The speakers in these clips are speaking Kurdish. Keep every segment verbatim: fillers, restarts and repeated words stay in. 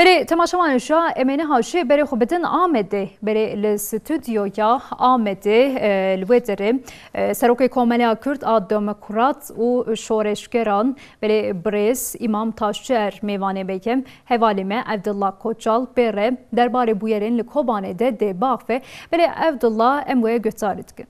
Berê temaşevan, şa em ê niha jî berê xwe bidin Amedê. Berê li stûdyoya Amedê, e, li wê derê, e, Serokê Komeleya Kurd a Demokrat û Şoreşgeran, berê birêz Îmam Taşçer mêvanê me ye. Hevalê me Evdillah Koçal pê re derbarê bûyerên li Kobanê de dê biaxive. Berê Evdillah, em we guhdarî dikin.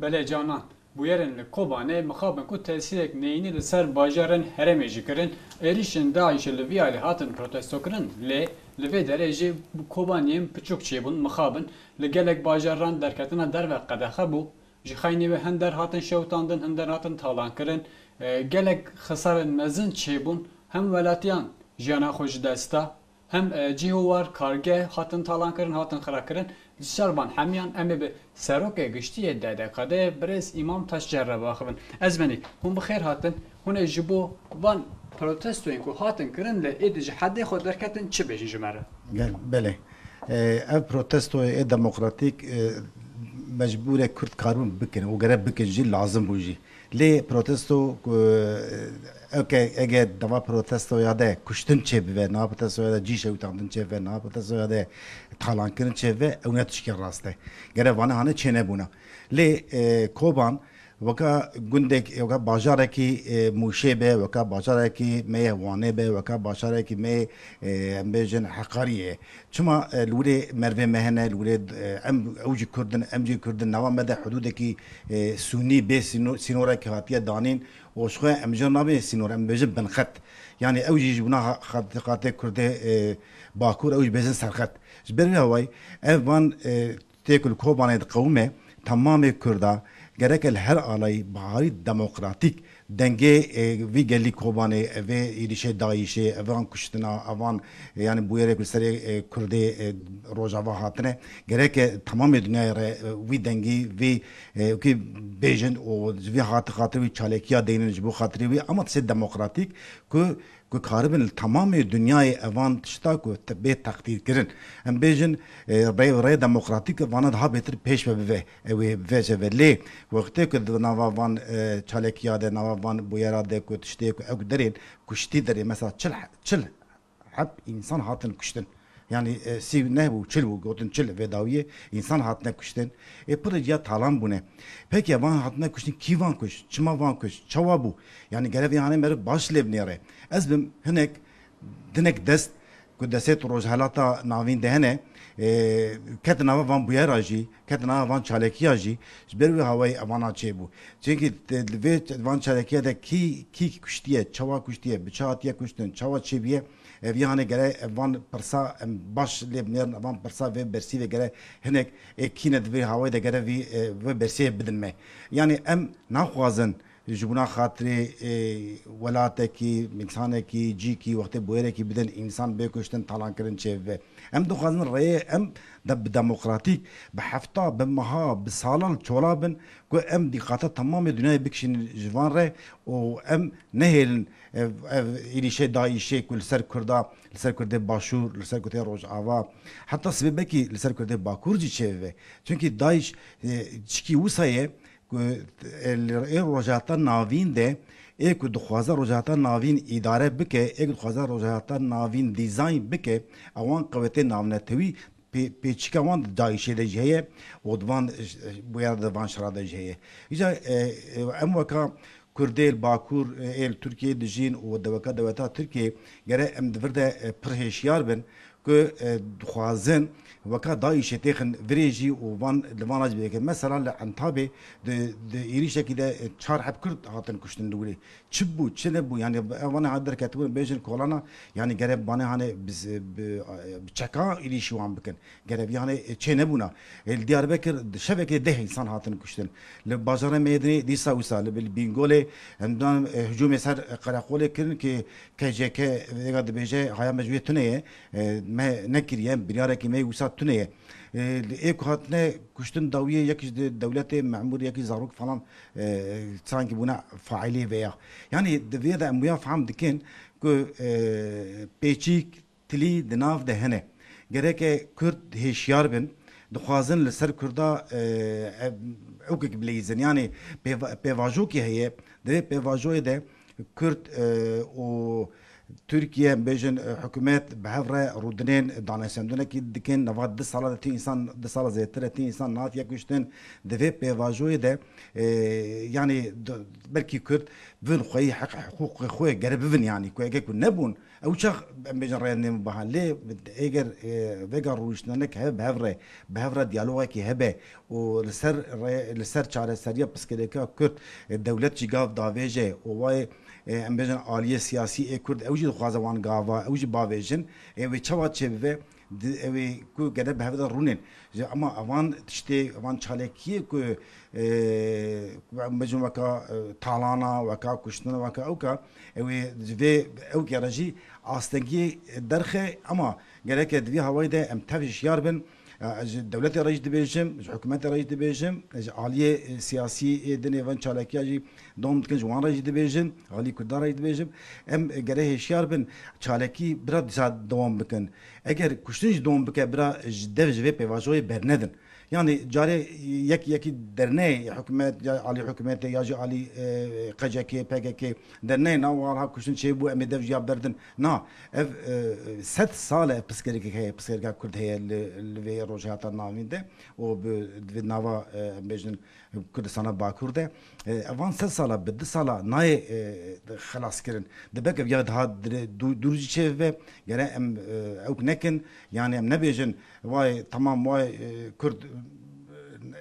Belê canan, bûyerên li Kobanê mixabin ku tesîrek neyînî li ser bajarên herêmê jî kirin. Êrîşên DAIŞê li vî alî hatin protestokirin, lê li vê derê jî Kobaniyên piçûk çêbûn, mixabin. Li gelek bajaran derketina derve qedexe bû. Ji xeynî ve hin der hatin şewitandin, hin der hatin talankirin. E, gelek xisarên mezin çêbûn. Hem welatiyan jiyana xwe ji dest da, hem, e, cih û war, kargeh hatin talankirin, hatin xirakirin. Ji ser van hemiyan em ê bi Serokê Giştî yê D D K D, birêz Îmam Taşçer re biaxivin. Ez benî, hûn bi xêr hatin. Hûn ê ji bo van protestoyên ku hatin kirin li êdî ji hedê xwe derketin çi bêjin ji me re? Gel, belê. E, ev protestoyê ê demokratîk, e, mecbûr e Kurd karibûn bikin û gere bikin jî, lazim bû jî. Lê protesto ku, e, eke, ege di va protestoya de kuştin çêbibe, nava protestoya de cî şewitandin çêbibe, nava protestoya de talankirin çêbibe, ew ne tişkê rast e. Gere vane hane çênebûna. Lê, e, Koban weka gundek, weka bajarekî, e, Mûşê be, weka bajarekî me yê Wanê be, weka bajarekî me yê, e, em bêjin Heqariyê ye. Çima, e, li wirê mervê me hene, li wirê, e, em, ew jî Kurd in, em jî Kurd in, nava me de hudûdekî, e, sûnî bê sîno-, sînorekî hatiye danîn û ji xwe em jî nabê sînor, em bêjin binxet. Yanî ew jî ji bona ha-, xat-, xatê Kurdê, e, Bakur, ew jî bêjin serxet. Ji ber vê hawayî ev van, e, tê ku li Kobanê diqewime, temamê Kurda gereke li her alayî bi harî demokratîk dengê, e, vî gelî Kobanê, e, vê êrîşê DAIŞê, evan kuştina, evan, e, yanî bûyerek li serê, e, Kurdê, e, Rojava hatine. Gereke temamê dinyayê re, e, vî dengî, vî, e, wekî bêjin û ji vî hat-, xatir wî çalekiya deynin ji bo xatirê wî, ama tiştê demokratîk ku, ku karibin li temamê dinyayê evan tişta ku te-, bê teqdîrkirin. Em bêjin, e, rê, rê demokratîk vana daha bêtir pêş ve bive. Ew ê vece ve. Lê wextê ku di nava van, e, çalekiya de, nava van bûyera de ku tiştê ku ew derên kuştî derê, mesela çil, çil heb însan hatin kuştin. Yanî, e, sî nebû, çil bû, gotin çil vê dawiyê, însan hatine kuştin. Ê pir ya talan bûne. Peki van hatine kuştin, kî van kuş? Çima van kuş? Çawa bû? Yanî gere vê hanê meriv baş lê binêre. Ez bim hinek dinek dest ku destê tu Rojhelata Navîn de hene, e, ket nava van bûyera jî, ket nava van çalekiya jî, ji ber wê hawayê evana çêbû. Çimkî te-, li vê van çalekiya de kî, kî kuştiye, çawa kuştiye, bi çi hatiye kuştin, çawa çêbûye, ev yanê gere ev van pirsa em baş lê binêrin, ev van pirsa vê bersîvê gere hinek ê kî ne di vê hawayê de gere vî, e, vê bersîvê bidin me. Yanî em naxwazin ji bona xatirê, e, welatekî, însanekî, cîkî, wextê bûyerekî bidin, însan bê kuştin, talankirin çêbibe. Em dixwazin rêyê em de bi demokratîk, bi hefta, bi meha, bi salan çola bin, ku em dîqata temamê dinyayê bikişînin ji van re û em nehêlin ev, ev êrîşê DAIŞê ku li ser Kurda, li ser Kurdê Başûr, li ser Kurdê Rojava, heta sibê belkî li ser Kurdê Bakur jî çêbibe. Çimkî DAIŞ, e, çikî wisa ye, ku, e, li, ê Rojhilata Navîn de, ê ku dixwaze Rojhilata Navîn îdare bike, ê ku dixwaze Rojhilata Navîn dîzayn bike, ewan qewetê navnetewî pê-, pêçika wan di DAIŞê de jî heye û di van, e, bûyera de van şera de jî heye. Îca, e, e, em weka Kurdê li Bakur, e, ê li Tirkiyeyê dijîn û deweka dewleta Tirkiyeyê gere em di vir de, e, pir hêşyar bin. Ku, e, dixwazin weka DAIŞê têxin virê jî û van, li vana jî bêkin. Mesela li Entabê di, di êrîşekî de, e, çar heb Kurd hatin kuştin li wirê. Çi bû, çi nebû? Yanî ev vana hat derketibûn bêjin kolana, yanî gere banê hanê bi, bi, bi çeka êrîşî wan bikin. Gere vî hanê, e, çê nebûna. E, li Diyarbekir di şevekê deh însan hatin kuştin. Li bajarê Mêrdînê dîsa wisa, li, li Bîngolê, em dizanin, e, hicûmê ser, e, qereqolê kirin ki K C K vêga dibêje, haya me ji wê tune ye, e, me nekiriye, em biryarekî me wisa tune ye. E, ê ku hatine kuştin dawiyê yek ji di dewletê memûr, yek ji zarok falan, e, sankî bûne faîlê vêya. Yanî di vê de em wîya fehm dikin ku, e, pêçîk tilî di nav de hene. Gereke Kurd hêşyar bin, dixwazin li ser Kurda, e, ev, ewkek bileyzin. Yanî pêva-, pêvajokê heye, di vê pêvajoyê de Kurd, e, û Tirkiye, em bêjin, e, hikûmet bi hev re rûdinên danesendinekî dikin. Nava du sala de tî însan, du sala zêdetir e tî însan nehatiye kuştin. Di vê pêvajoyê de, e, yanî d-, belkî Kurd bin xweyî heq hiqûqê xwe gere bibin, yanî ku eke ku nebûn, ew çax em bêjin rêya nêmbiha. Lê eger, e, vêga rûniştinek hebe bi hev re, bi hev re diyalogekî hebe, û li ser rê-, li ser çareseriya pirsgirêka Kurd, e, dewlet jî gav davêje û wayê, e, em bêjin aliyê siyasî ê Kurd ew jî dixwaze wan gava, ew jî bavêjin. Ê wê çawa çêbibe? Di, ew ê ku gere bi hev de rûnên. Ji, ema evan tiştê, evan çalakiyê ku, e, ku em bêjin weka, e, talana, weka kuştina, weka ewka, ew ê ji vê ewkê re jî astengiyê derxe, ema gereke di vî hawayê de em tev hişyar bin. E, ji dewletê re jî dibêjim, ji hikûmetê re jî dibêjim, ji aliyê, e, siyasî ê dinê van çalakiya jî dom dikin, ji wan re jî dibêjim, alî Kurdan re jî dibêjim. Em, e, gere hêşyar bin, çalakî bira dîsa dewam bikin. Eger kuştin jî dom bike, bira ji dev ji vê pêvajoyê bernedin. Yanî carê yek yekî derneyê hikûmet, ya alî hikûmetê, ya jî alî, e, Q C K, P K K derneyê, na, walha kuştin çêbû, em ê dev ji ya berdin. Na, ev, e, sed sal e pirsgirêkek heye, pirsgirêka Kurd heye li, li vê Rojhilata Navîn de û bi, di vê nava, e, em bêjin Kurdistana Bakur de. E, evan sed sala, bi du sala nayê, e, xelas kirin. Dibe ke ya daha dire-, dû-, dûr jî çêbibe, gere em, e, ewk nekin, yanî em nebêjin, vay, temam, vay, e, Kurd,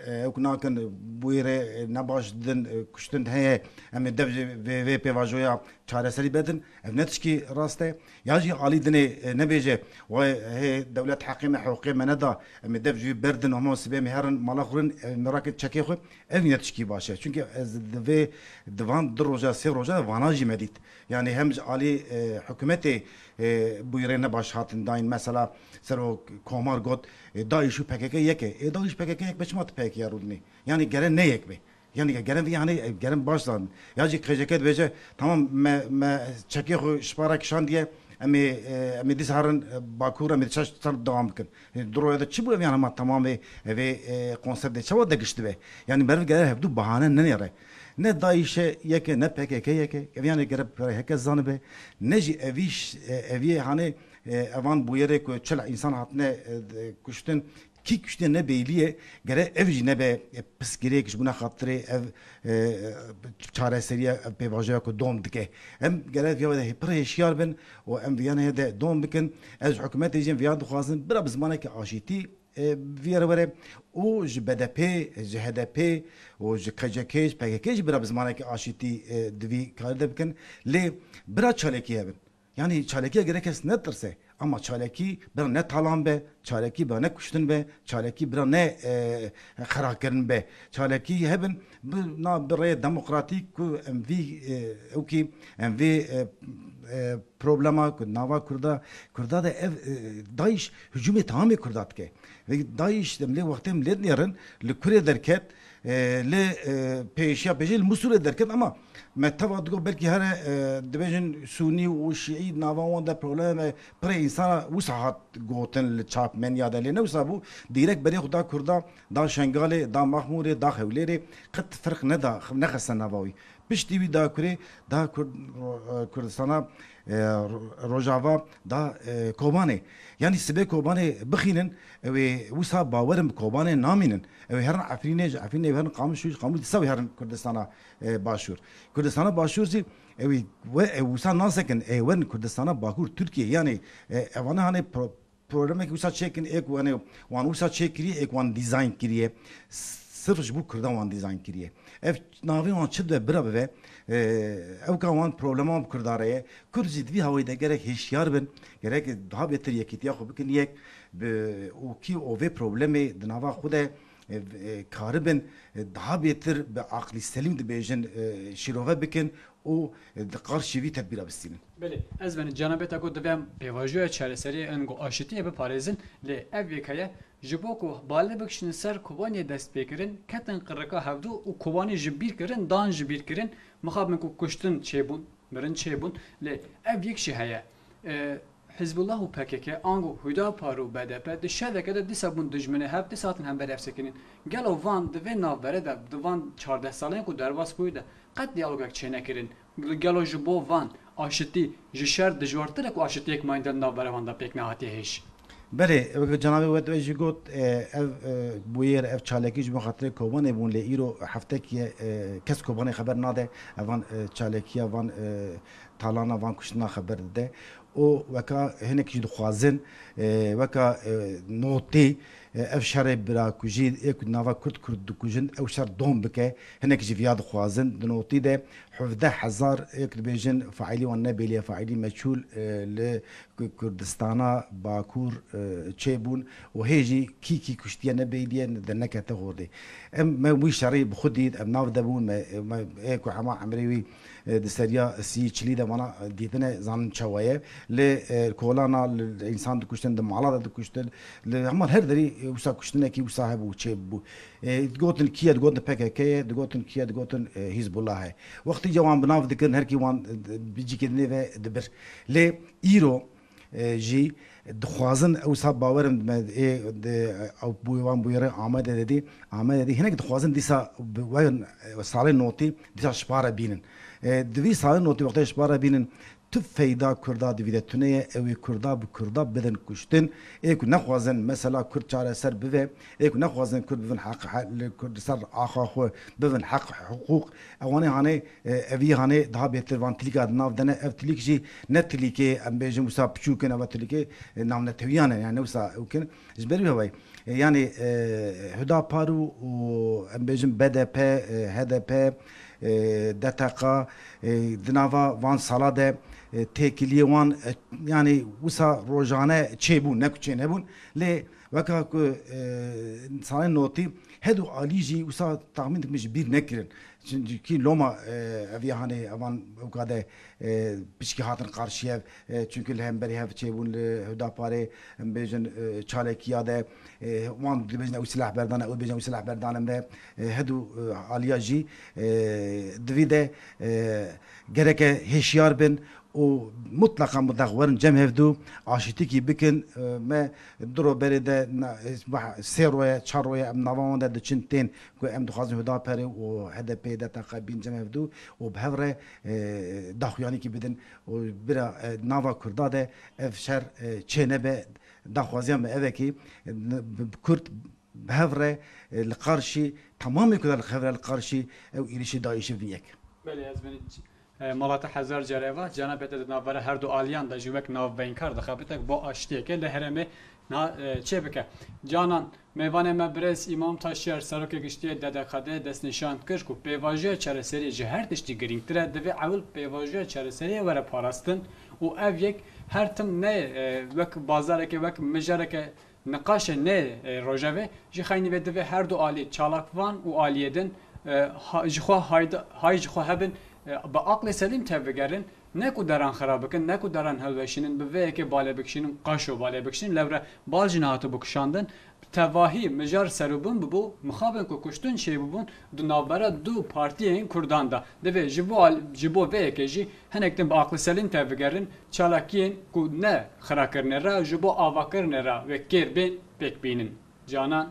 e, ewk nakin, bûyê rê, e, ne baş didin, e, kuştin heye, em ê dev ji vê, vê pêvajoya çareserî bedin. Ev ne tişkî rast e. Ya jî alî dinê, e, nebêje, vay, hê dewlet heqê me, heqê me neda, em ê dev ji wî berdin, hema sibê em ê herin mala xwe rin, em ê rakin çekê xwe. Ev ne tişkî baş e. Çunke ez di vê, di van du roja, sê roja de vana jî me dît. Yanî hem ji alî, e, hikûmetê, e, bûyerê ne baş hatin dayîn. Mesela Serok Komar got, e, DAIŞ û P K K yek e. E, DAIŞ P K K yek be çima tu P K K ya rûdinî? Yanî gere ne yek be. Yanî gere vî, yanî, e, gere baş zan. Ya jî Q C K dibêje, tamam, me, me çekê xwe ji para kişandiye, em ê, e, em ê dîsa herin, e, Bakur, em ê şeş sal dewam bikin. E, du roja de çi bû ev, yanî ma temamê evê, e, konseptê çawa de gişt dibe? Yanî meriv gere hevdû bahane nenêre. Ne DAIŞ e yek e, ne P K K yek e. Ev yanî gere pere heke zanibe. Ne jî evî ş-, e, eviyê hanê, e, evan bûyerê ku çil însan hatine, e, d-, kuştin, kî kuştine ne bêlî ye, gere ev jî nebe, e, pirsgirêk ji bona xatirê ev, e, çareseriya, ev pêvajoya ku dom dike. Em gere viya de pir hêşiyar bin û em viyanê de dom bikin. Ez ji hikûmetê jî viya dixwazim, bira bi zimanekî aşîtî, e, viyere were û ji B D P, ji H D P û ji K C K, ji P K K jî bira bi zimanekî aşîtî, e, di vî karî de bikin. Lê bira çalakî hebin. Yanî çalakî gerek kes netirse. Ama çalakî bira ne talan be, çalakî bira ne kuştin be, çalakî bira ne, e, xerakirin be. Çalakî hebin bi, na, bi rêyê demokratîk ku em vî, e, ewkî, em vî, e, e, problema ku nava Kurda, Kurda de ev, e, DAIŞ hücumê tamamê Kurda dike. Ve DAIŞ dem lê wextê em lê dinêrin, li Kurê derket, e, li, e, pêşiya pêşê li Musulê derket, ama me teva digot belkî here, e, dibêjin Sunî û Şîî, nava wan de problem e, pirê însana wisa hat gotin li çap menya de, lê ne wisa bû, dîrek berê xwe da Kurda, da Şengalê, da Mexmûrê, da Hewlêrê, qet firq neda, nexiste nava wî. Piştî wî da kurê, da Kur-, Ro-, e, Kurdistana, e, Ro-, Rojava, da, e, Kobanê. Yanî sibê Kobanê bixînin, ew ê wisa bawerin bi Kobanê namînin. Ew ê herin Efrînê, ji Efrînê ew herin Qamişlo, ji Qamişlo dîsa wê herin Kurdistana, e, Başûr. Kurdistana Başûr jî ew ê we, ew wisa nasekin, ê werin Kurdistana Bakur, Tirkiye. Yanî, e, evane hanê pro-, problemekî wisa çêkin, ê ku, hani, wan wisa çêkiriye, ê ku wan dîzayn kiriye, sirf ji bo Kurdan wan dîzayn kiriye. Ev navê wan çi dibe bira bibe, e, ewka wan problema bi Kurda re ye. Kurd jî di vî hawayî de gerek hêşiyar bin, gerek daha bêtir yekîtiya xwe bikin yek, bi, û kî û vê problemê di nava xwe de, e, e, karibin, e, daha bêtir bi aqlî selîm dibêjin, e, şîrove bikin û, e, di qarşî vî tedbîra bistînin. Belê, ez venim cenabê te got divê em pêvajoya çareseriyê, ango aşitiyê biparêzin, lê ev yek heye, ji bo ku bale bikişînin ser Kobaniyê dest pê kirin, ketin qirika hevdû û Kobanî ji bîr kirin, dan ji bîr kirin, mixabin ku kuştin çêbûn, mirin çêbûn, lê ev yek jî heye. E, Hizbullah û P K K, ango Hüdapar û B D P di şeveke de dîsa bûn dijminê hev, dîsa hatin hember hev sekinîn. Gelo van di vê navberê de, di van çardeh salên ku derbas bûyî de, qet diyalogek çênekirin? Gelo ji bo van aşitî ji şer dijwartir e ku aşitiyek mayînde di navbera wan de pêk nehatiye hêj? Belê, weke cenabê we jî got, e, ev, e, bûyer, ev çalakî ji bo xatirê Kobanê bûn, lê îro heftekî ye, e, kes Kobanê xeber nade, evan, e, çalakiya van, e, talana van kuştina xeber dide. Û weka hinek jî dixwazin, e, weka, e, notî, e, ev şerê birakujî, ê ku nava Kurd Kurd dikujin, ew şer dom bike, hinek jî viya dixwazin. Di notî de hevdeh hezar, ê ku dibêjin faîlî wan nebêliye, faîlî meçhûl, e, li Ku-, Kurdistana Bakur, e, çêbûn û hê jî kî kî kuştiye nebêliye dernekete hordê. Em, me wî şerî bi xwe dît, em nav de bûn, me, me, ê ku hema emrê wî, e, di seriya sî çilî de vana, e, dîtine, zanin çawa ye. Lê, e, kolana, li, însan dikuştin, di mala de dikuştin, li hema her derî, e, wisa kuştinekî wisa hebû, çêbû. E, digotin kî ye, digotin P K K ye, digotin kî ye, digotin, e, Hizbullah e. Wextî ca wan bi nav dikirin, her kî wan, e, bi cîkê dinê ve dibir. Lê îro, e, jî dixwazin, ew sa bawerim me, ê, de, ew bû-, wan bûyerê Amedê de dî, Amedê dî hinek dixwazin dîsa bi wen, e, salê notî dîsa ji pare bînin. E, di vî salê notî wextê ji pare bînin, tu feyda Kurda di vî de tune ye, ew ê Kurda bi Kurda bidin kuştin. Ê ku nexwazin mesela Kurd çareser bive, ê ku nexwazin Kurd bivin heq, he-, li Kurd ser axa xwe bivin heq, hiqûq, ewanê hanê, e, evî hanê daha bêtir van tilîka di nav de ne. Ev tilîk jî ne tilîkê, em bêjin wisa piçûk in, ev tilîkê, e, navnetewiyan e, yani ne wisa ew kin. Ji ber wî hewayî, e, yani, e, Hüdapar û, û em bêjin B D P, e, H D P, e, D T K, e, di nava van sala de, e, têkiliyê wan, e, yani wisa rojane çêbûn, ne ku çênebûn. Lê weka ku, e, salên notî, her du alî jî wisa taxmîn dikim ji bîr nekirin. Çunkî loma, e, ev ya hanê evan ewka de, e, piçkî hatin qarşiye, e, çunkî li hemberî hev çêbûn li Hewdaparê, em bêjin, e, çalekiya de, e, wan dibêjin ew silah berdane, ew dibêjin ew silah berdanin me, e, hedu, e, aliya jî, e, di vî de, e, gereke hêşiyar bin û mutleqa mutleq werin cem hevdu, aşîtikî bikin, e, me du ro berê de na, e, sê roye, çar roye em nava wan de diçin tên ku em dixwazin Hewdaparê û H D P, D T K bîn cem hevdu û bi hev re, e, daxuyanîkî bidin û bira, e, nava Kurda de ev şer, e, çê nebe. Daxwaziya me ev e kî, e, bi, bi Kurd bi hev re, e, li qarşî, temamê Kurda li hev re li qarşî ew êrişî DAIŞê bin yek. Belê, ez bin, e, mala te hezar care va, cenabê te di navbera her du aliyan de jî wek navbeynkar dixebite ku bo aştiyeke li herêmê na, e, çê bike. Canan, mêvanê me birêz Îmam Taşyer, Serokê Giştî yê D D K D destnîşan kir ku pêvajoya çareseriyê ji her tiştî girîngtir e, divê ewil pêvajoya çareseriyê were parastin û ev yek her tim ne, e, wek bazareke, wek mijareke niqaşê nê, e, rojevê, ji xeynî vê divê her du alî çalakvan û aliyê din, e, ha-, ji xwe hayda-, hay ji xwe hebin, e, bi aqlê selîm tevbigerin, ne ku deran xirab bikin, ne ku deran hilweşînin, bi vê yekê balê bikişînin, qaşo balê bikişînin, lewre bal jî nehatibû kişandin. Bi tevahî mijar serûbûn bibû, mixabin ku kuştin çêbûbûn di navbera du partiyên Kurdan de. Divê ji bo al-, ji bo vê yekê jî hinek din bi aqli selîm tevbigerin, çalakiyên ku ne xirakirinê re, ji bo avakirinê re wê kêr bên pêk bînin. Canan.